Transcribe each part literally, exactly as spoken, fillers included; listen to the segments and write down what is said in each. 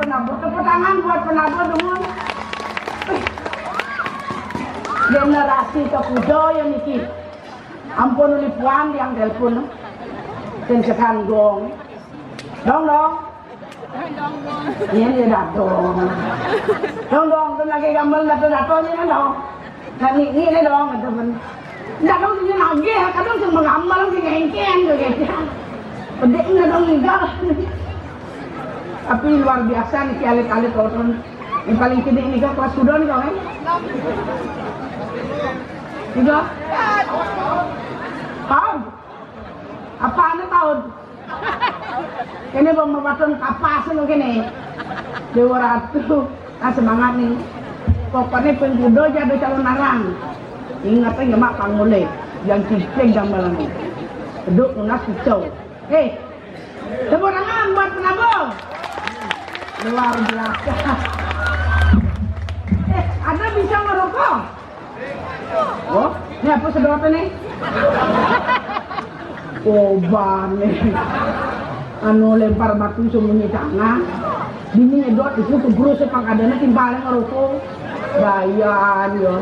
Penabur, tepuk tangan buat penabur dulu. Generasi terkuda ya niki. Ampun uli puan yang telepon. Sing sekan gong. Dong, dong. Iya, iya, dah, dong. Dong, dong, tu lagi gambar dato-dato ni, dong. Nah, ni, ni, ni, dong, kata pun. Dah, dong, sini lagi, kadang sing menggambar, sing ngengkeng, tu, gitu. Pedek ni, dong, ni, dah. Tapi luar biasa ni, si alit-alit, kau tu. Yang paling kini ni, kau kelas sudah ni, kau, eh? Tiga? Tahu? Apa anda tahu? Kene bang mapaton kapas lo kene. Dewa Ratu, ah, semangat nih. Pokoknya penggudo jadi calon arang. Ingat aja mak pangule, yang cicing gambaran. Duduk tunas kicau. Eh, tepuk tangan buat penabur. Luar biasa. Eh, ada bisa ngerokok? Oh, ini apa sedotan nih? Koban nih. Anu lempar batu sembunyi tangan. Bini nyedot itu tuh terus pangkadana timbale ngerokok. Bayan yo.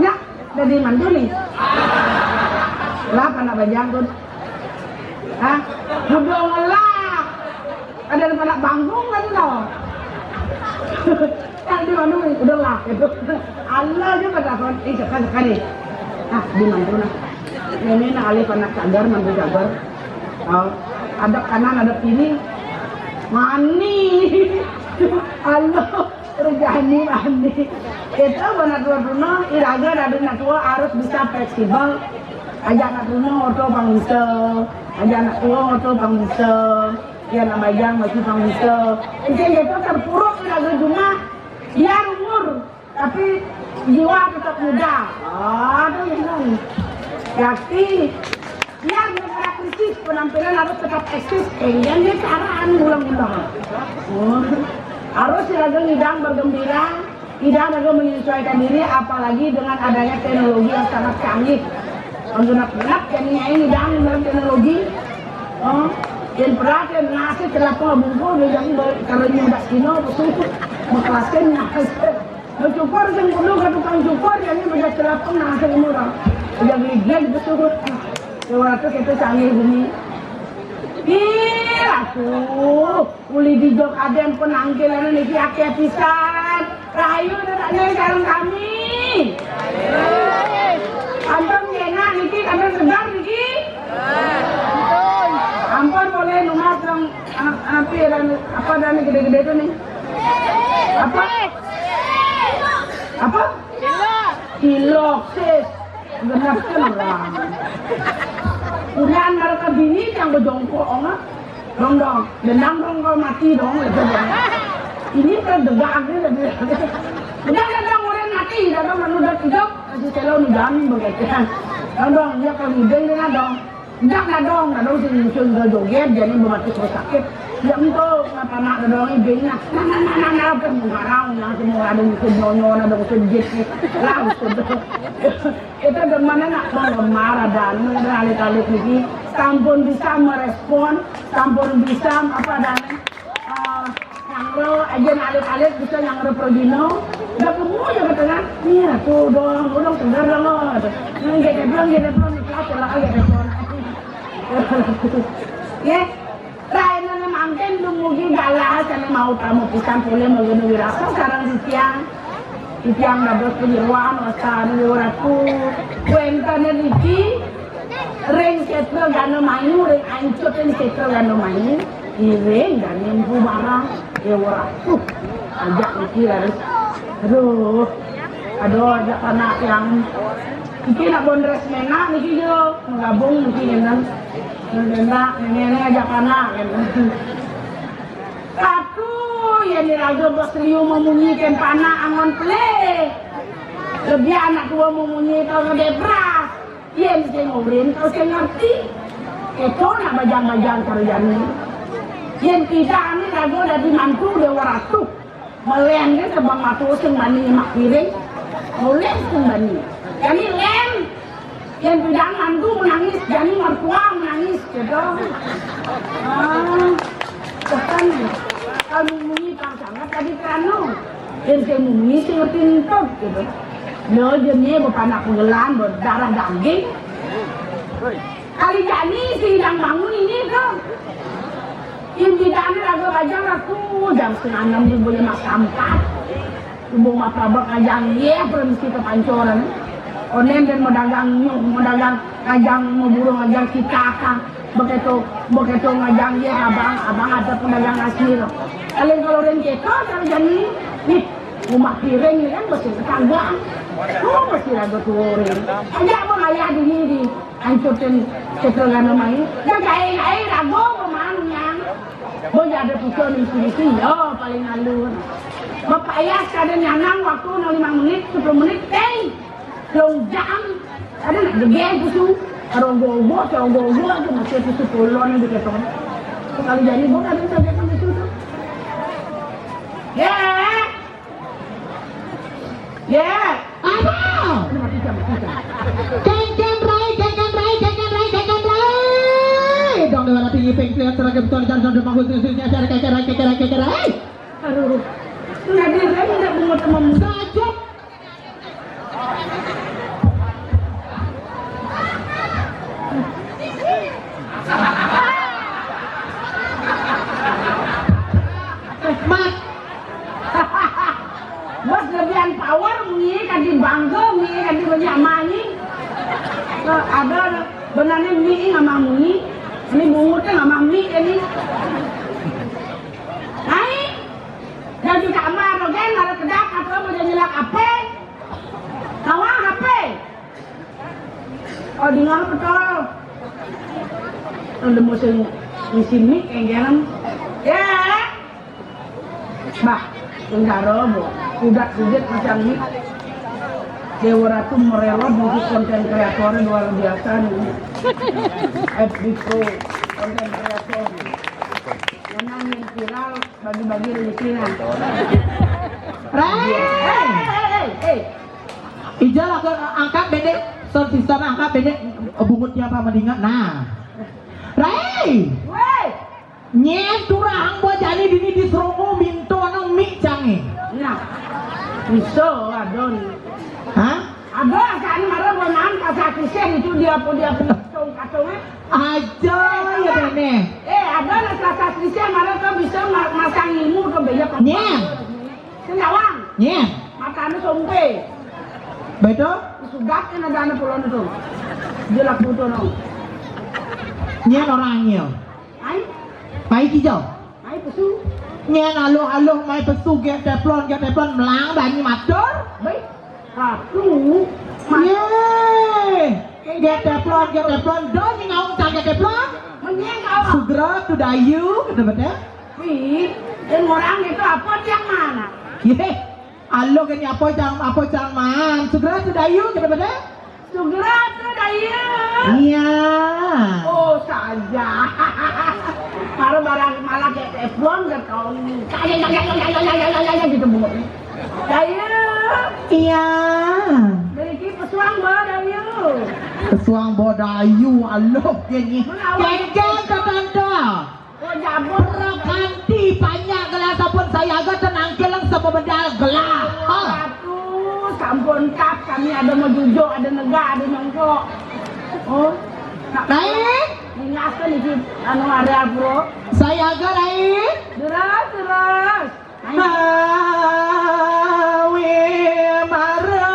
Ya, dari manduli. Lah anak bajang tuh. Hah? Udah ngelak. Ada yang pada bangun kan lo? Kan di mana udah lah gitu. Allah juga pada kon, eh, sekali sekali. Ah, di mana tuh nah? Ini nah alih anak cagar, mantu cagar. Oh, ada kanan, ada kiri. Mani. Allah. Rejani mani. Itu benar dua duna, iraga dadi natua harus bisa fleksibel. Ajak natua oto pang bisa, ajak natua oto pang bisa. Ya, nak bajang masih pang bisa. Ente itu terpuruk iraga cuma biar umur, tapi jiwa tetap muda. Aduh, ini. Yakti, biar negara krisis, penampilan harus tetap eksis. Eh, yang dia caraan ulang-ulang. Oh. Harus iraga ngidang bergembira, ngidang iraga menyesuaikan diri, apalagi dengan adanya teknologi yang sangat canggih. Genep-genep jani nyai ngidang dengan teknologi. Oh, yang berat yang nasi celapung bungkul, yang ber-, karena nyedak Cina, betul, bekelaskan nasi. Bersyukur sing kudu ke tukang syukur, jani beda celapung nasi murah. Beda geligeg, betul. Lewat itu kita canggih bumi. Ih, aku. Uli di jok aden penangkilan niki akeh pisan. Rahayu tetangga sareng kami. Ampun kena niki, ampun segar niki. Ampun boleh numas dong, anak, anak piye dan apa dan gede-gede tuh nih? Apa? Apa? Cilok, sis. Genep kan orang. Udah mereka bini yang bejongkok, oh, nggak? Dong, dong. Dendang dong kalau mati dong, gitu dong. Ini kan degak gitu. Udah, udah, dong, udah mati, udah dong, udah hidup. Masih selo udah begitu. Dong, dong, dia kalau ngideng dia dong. Ndak, ndak dong, ndak dong, sing nyusun ke joget, jadi berbatis rumah sakit. Ya, entu, ngapa nak dong, ibing nak. Nah, nah, nah, nah, nah, kan ngarang, yang semua ada nyusun nyonya, ada nyusun jit, nih. Lah, nyusun. Itu demen nak penggemar, ada anu, ada alit-alit niki. Sampun bisa merespon, sampun bisa, apa, ada, eh, nyangro, aja alit-alit bisa nyangro pergino. Udah kemu aja katanya, iya, tuh dong, udah segar dong, lo. Nggak ada belum, nggak ada belum, ikhlas ya lah, nggak ada belum. Ya, rainane mangkin dumugi galah sane mau tamu pisan polih magana wirasa sareng titiang. Titiang dados panyeroan wastan Ratu. Wénten niki ring Sétra Gana Mayu, ring ancuting Sétra Gana Mayu, iring daning bumarang Déwa Ratu. Ajak niki leres. Aduh. Aduh, ajak anak yang iki nak bondres menak niki yo, menggabung niki ngenten. Ngenak, ngene ajak anak, gitu. Ratu, yén iraga bos liu memunyikan panak angon pelih. Lebih anak tua memunyi tau ngedebras. Yén sing urin tau sing ngerti. Itu nak bajang-bajang kerjane. Yén tidak, ane raga dadi mantu Déwa Ratu. Melén ke kebang matu sing bani mak piring. Melén sing bani. Jani lén. Yang bidang mantu menangis, jani mertua menangis, gitu. Ah, tekan. Kalau munyi pang sangat tadi kanu. Yang saya munyi sing ngerti entuk, gitu. Lo jadinya bapak anak penggelan, berdarah daging. Kali jani si yang bangun ini tuh. Yang bidangnya raga bajang aku, jam setengah enam di boya mak sampat. Ibu mak tabak ngajang, iya, permisi ke pancoran. Onen dan mau dagang nyuh, mau dagang ngajang, mau burung ngajang kita akang. Begitu, begitu ngajang, iya, abang, abang ada pedagang hasil. Kalian kalau ren kita, kalau jani, nih, rumah piring ini kan masih ketanggaan. Oh, masih raga tuh orang. Aja abang ayah di ini, di. Ancutin Sétra Gana Mayu. Ya gaé-gaé rago pemanunyang. Bo ya ada pucuk ning sini yo paling alun. Bapak ayah kada nyanang waktu nang lima menit, sepuluh menit, teh. Long jam. Ada nak degé pusu. Rogo-rogo, rogo-rogo aja masih pusu kolon di keton. Sekali jadi bo kada saja kan itu tuh. Ya. Ya. Apa? Kengken rai, kengken rai, kengken rai, kengken rai. Dong dewa tinggi pengkliat terakhir betul dan dan bangun terus nyasar kengken rai, kengken rai, kengken rai. Aduh. Nggak ada, nggak ada bunga teman. Sajak. Ada benarnya mi ngamah mi, ini bungut ngamah mi ini. Ai, jadi kamar lagi, ada kedak atau mau jadi lak apa? Kawa apa? Oh, di ngapa tol? Ada musim musim mi enggak? Ya. Bah, enggak robo. Udah kudet macam ini. Dewa Ratu merelot untuk konten kreatornya luar biasa nih. F B Pro konten kreator. Menang yang viral bagi-bagi rezeki nah. Rai! Hei, hei, hei, hei. Ijal aku angkat bedek, sound system angkat bedek. Bungut tiap sama dingat. Nah. Rai! Woi! Nyén turahang ba jani dini di Serongo minto nang mik cangé. Nah, bisa adon. Hah? Ada kan marah bonang pasal kisah itu dia apa dia punya katong katongnya. Aja ya dene. Eh, ada nak pasal kisah marah tuh bisa ma- masang ilmu ke banyak. Nyén. Sendawang. Nyén. Matanya sompe. Betul? Sudah kan ada anak pulau itu. Dia laku tuh no. Nyén orangnya. Mai? Mai kijau. Mai pesu. Nyén aluh-aluh mai pesu gek teflon, gek teflon melang banyi matur. Baik. Ratu. Ye. Gek teflon, gek teflon. Do nyi ngaung tak gek teflon. Menyeng kau. Sugra tu dayu, kata betul. Ih, dan orang itu apa tiang mana? Ye. Aluh gini apa cang, apa cang man. Sugra tu dayu, kata betul. Sugra tu dayu. Iya. Oh, saja. Para barang malah kayak teflon ke kau. Saya, saya, saya, saya, saya, saya, saya, gitu bungut. Dayu. Iya. Dari ki pesuang ba dayu. Pesuang ba dayu, aluh gini. Melawan. Kengkeng ke tante. Berkanti panjak gelah sampun sayaga tenangkilang sababedal gelah. Ha. Ratu, sampun tap kami ada mau jujuk, ada negak, ada nyongkok. Oh. Baik. Ingat kan iki anu area bro. Sayaga lain. Terus, terus. Ayo. Hawi marah.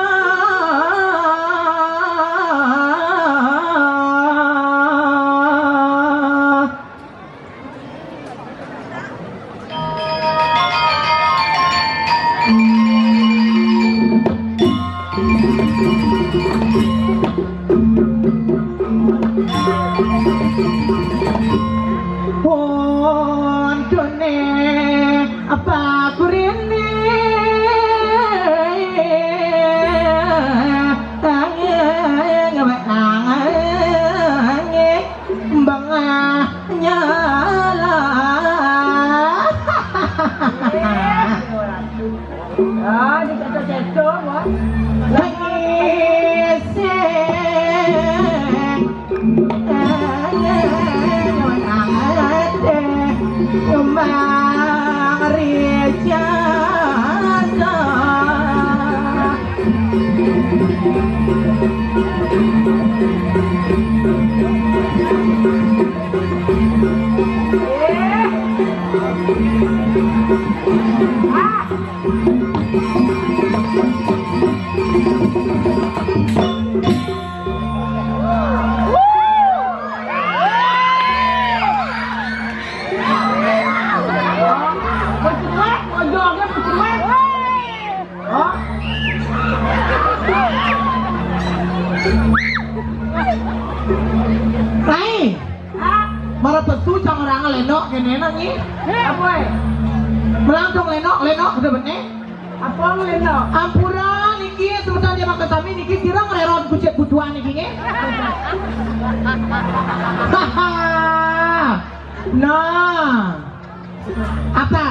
Wonten apa kurine? Tangi, tangi. Bengah nyala. Ah, diketok-ketok, wah. Lagi sing. Mari jatuh. Rai, mara pesu cang orang lenok kene nang ni. Apa? Melantong lenok, lenok udah bener. Apa lenok? Ampura niki sebentar dia makan sami niki sira ngereron kucit butuan niki nggih. Nah. Apa?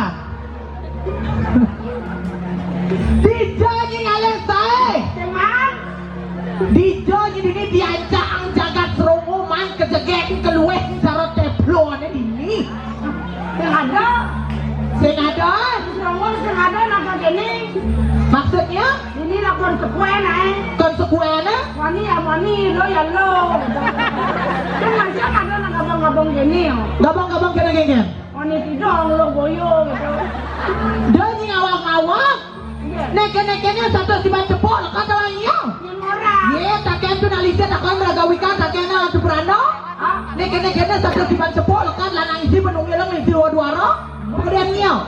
Dija nyi ngalih sae. Dija nyi dini diancang jagat Serongo man kejeget kelueh cara teflone dini. Sing ada. Sing ada. Serongo sing ada napa kene? Maksudnya? Ini lah konsekuen ae. Konsekuen? Wani ya wani, lo ya lo. Kan masih ada nak gabung-gabung gini yo. Gabung-gabung kene gini. Wani tidong lo boyo gitu. Dia ni ngawak-ngawak. Iya. Neke-nekene satu siban cepok lekat orang iya. Yang orang. Ye, takkan tu nak lihat takkan beragawikan Kéné-kéné sakekiban cepuk lekad lanang isi benung ileng isi dua duara. Kemudian nyiau.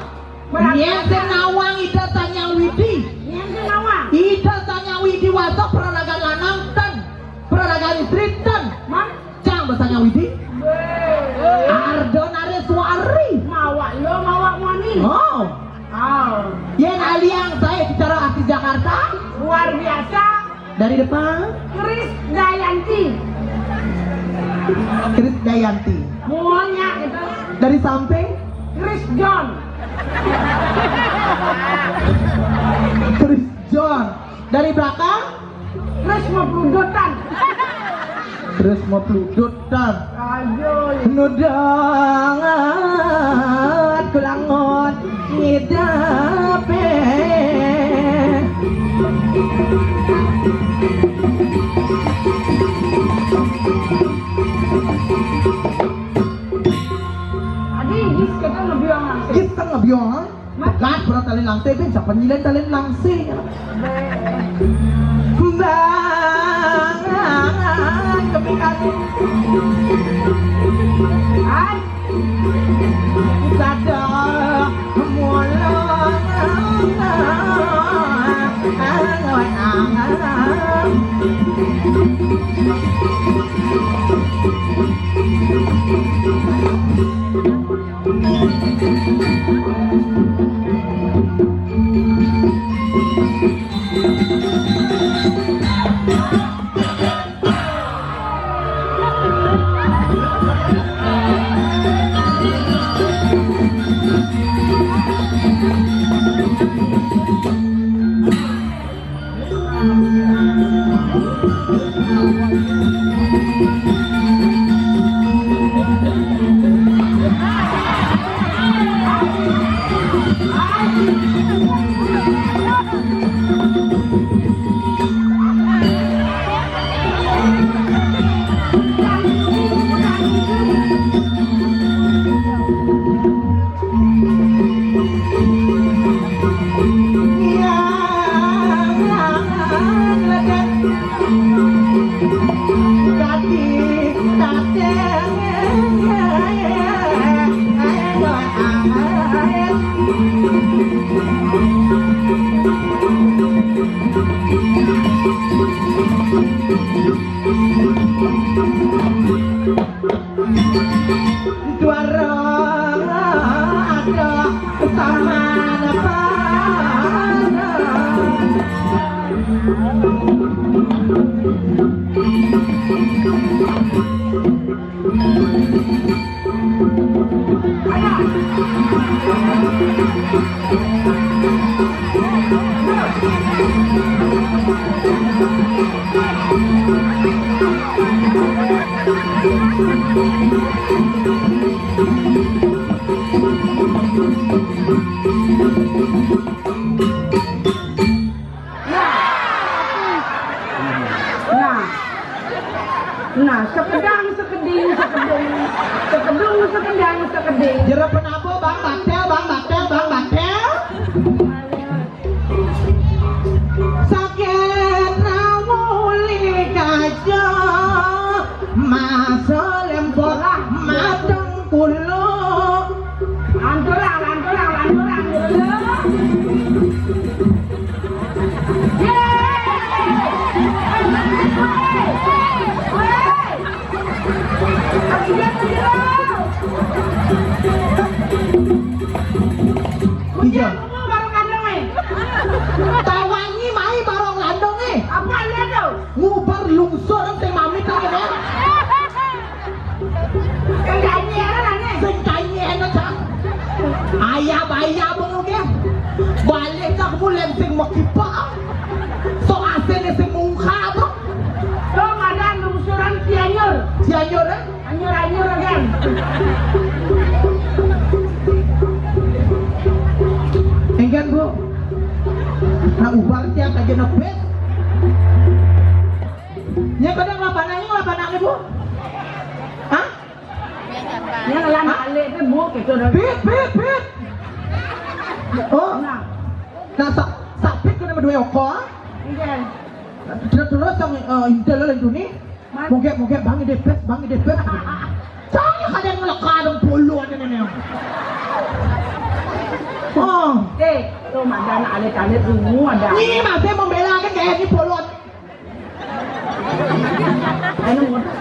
Nyén sing nawang Ida Sang Hyang Widi. Nyén sing nawang. Ida Sang Hyang Widi wasa peraragan lanang ten. Peraragan istri ten. Man? Cang ba Sang Hyang Widi. Wéh. Ardhanareswari. Mawak lo, mawak muani. Oh. Oh. Yén aliang saya bicara artis Jakarta. Luar biasa. Dari depan. Krisdayanti. Krisdayanti. Muanya gitu. Dari samping. Krisjon. Krisjon. Dari belakang. Krisma Pludutan. Krisma Pludutan. Ayo. Nudangat kulangot ngidapé. Adi, gis kita ngebiong langsung. Gis kita ngebiong, ha? Mat. Gat berat tali langsé, ben siapa nyilen tali langsé. Mbak, kepingan. Hai. Sada mula. Juara ada sama apa? Nah. Nah. Nah, sekedang, sekeding, sekedung. Sekedung, sekedang, sekeding. Jero penapa, Bang Batel, Bang Batel, Bang Batel? Sakit rawuh likaja, masa lempok mateng kulo. Lanturang, lanturang, lanturang, lanturang. Yeay! Iya. Tawangi mai barong landonge. Apa lihat tuh? Ngubar lungsur sing mamit lagi, ya. Sing kanyere, ane. Sing kanyere, Cang. Ayah baya bengok ya. Balik tak bulan sing mekipa. So asene sing mungka apa? Lo madan lungsuran Cianjur. Cianjur, eh? Anyur-anyur kan. Enggan, Bu. Nah, ubar tiap aja nepet. Nya kadang lapanannya, lapanannya, Bu. Hah? Nya ngelan balik tuh, Bu, gitu dong. Bit, bit, bit. Oh. Nah. Nah, sa-, sapit kena berdua oko, ah? Iya. Terus, terus yang, eh, intel lain dunia. Mungkin, mungkin Bang Ide Pes, Bang Ide Pes. Ada yang ngeleka dong puluhan ini nih. Oh. Eh, lu madan alit-alit ilmu ada. Ini masih membela kan kayak ini puluhan. Ayo muter.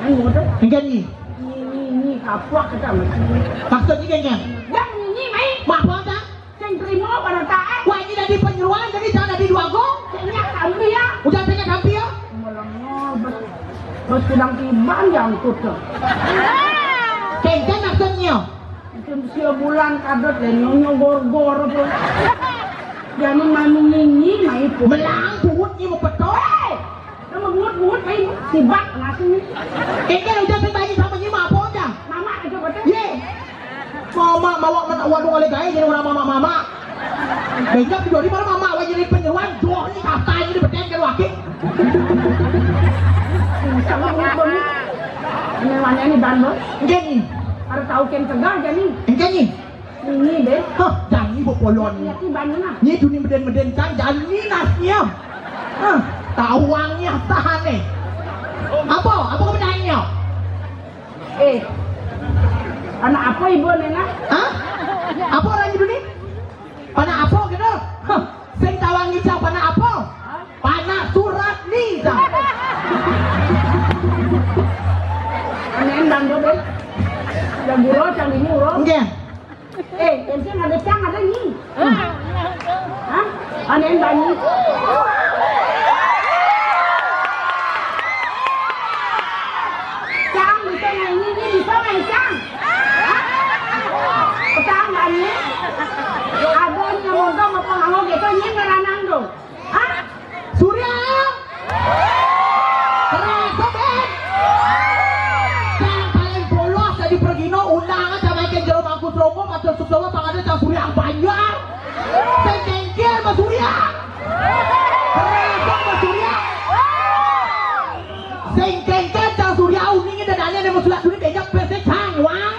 Ayo muter. Enggak nih. Ini ini ini kaplak kita masih. Maksudnya kayak enggak? Yang ini mai. Maaf, Bang. Sing trimo pada taat. Wah, ini dari penyeruan, jadi jangan dari dua gong. Kayaknya kami ya. Udah saya kami ya. Melengah, bos. Bos sedang tiban diangkut tuh. Kengken maksudnya. Itu sia bulan kadot dan nyonyo gor-gor apa. Jangan mami nyinyi, mai pun. Belang, buhut, nyi mau betul. Hei! Kamu buhut-buhut, mai sibak, nasi nih. Kengken udah saya tanya sama nyi, mau apa aja? Mama aja betul. Ye. Mama, mama, mama, waduh, oleh gaya jadi orang mama-mama. Bejak dua di mana mama, wajah jadi penyeruan, joh, ini kata ini dibeteng ke laki. Sama buat bang. Ini warnanya ini ban, bos. Enggak nih. Ada tahu ken tegal, jadi. Enggak nih. Ini deh. Hah, jadi bopolon. Lihat nih ban mana? Ini dunia meden-meden kan, jadi nasnya. Hah, tahuangnya tahan nih. Apa? Apa kebenarannya? Eh, anak apa ibu Nena? Hah? Apa orang itu nih? Anak apa gitu? Hah, sing tawang ngicau anak apa? Anak surat nih, Cang. Anak endang tuh, deh. Yang guru, yang ini, guru. Enggak. Eh, yang sing ada cang, ada nyi. Hah? Ada yang banyak. Cang, bisa nyanyi, ini bisa main cang. Hah? Petang banyak. Ada yang mau ngomong apa ngomong gitu, nyi ngeranang tuh. Hah? Surya! Kerasa, Ben! Yang paling polos tadi pergino undangan sama ikan jeruk mangkus romo, matur suksoma, pangada cang Surya Banjar. Sing kengkir, Mas Surya! Kerasa, Mas Surya! Sing kengkir, cang Surya, uningin dadanya, ada Mas Surya, duit banyak, pesek cang, wah!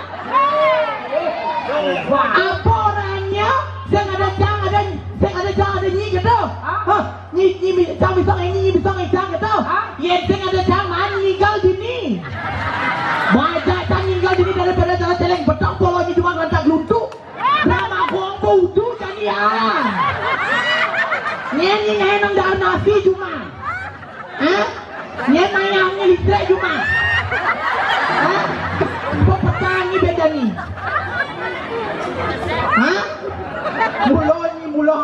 Apa orangnya? Sing ada cang, ada, sing ada cang, ada nyi gitu. Hah? Nyi, nyi, mi-, cang bisa nggak nyi, nyi bisa nggak cang gitu. Hah? Yen sing ada cang, man ninggal dini. Baca cang ninggal dini daripada jalan celeng betok, polanya cuma lantak luntu. Drama gombo udu jadi ya. Nyen nyi ngenong dar nasi cuma. Hah? Nyen nanya nyi listrik cuma. Hah? Kok petani beda nih? Hah? Mulo nyi mulo